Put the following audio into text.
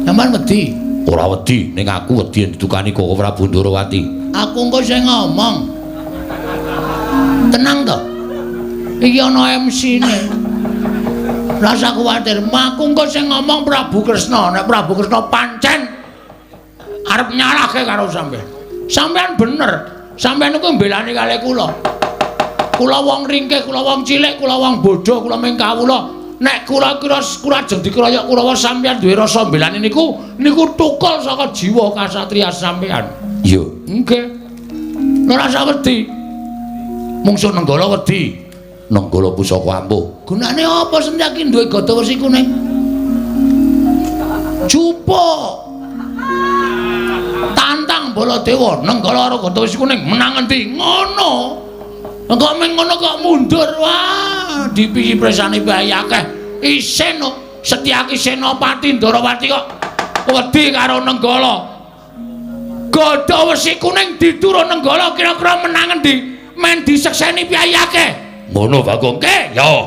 Sampeyan wedi? Ora wedi, ning aku wedi yen ditukani Koko Prabu Ndorowati. Aku engko sing ngomong. Tenang to. Iki ana MC-ne. Rasa kuwatir, aku engko sing ngomong Prabu Kresna. Nek Prabu Kresna pancen arep nyalahke karo sampeyan. Sampeyan bener. Sampeyan niku mbelani kalih kula. Kula wong ringkih, kula wong cilik, kula wong bodho, kula ming kawula. Nek kula kira kula ajeng dikeroyok Kurawa, sampeyan duwe rasa mbelani niku, niku tukul saka jiwa kasatriya sampeyan. Iya. Nggih. Ora usah wedi. Mungsuh Nenggala wedi. Nenggala pusaka ampuh. Gunane apa Setyaki duwe gada wesi kuning? Jupuk. Tantang Baladewa, Nenggala karo gada wesi kuning menang endi? Ngono. Kok ming ngono kok mundur. Wah, dipisi presane bae akeh. Isin kok Setyaki Senopati Ndarawati kok wedi karo Nenggala. Gada wesi kuning diturun Nenggala, kira-kira menang endi? Men disekseni piyayi akeh. Ngono, Bagong. Oke, Yo.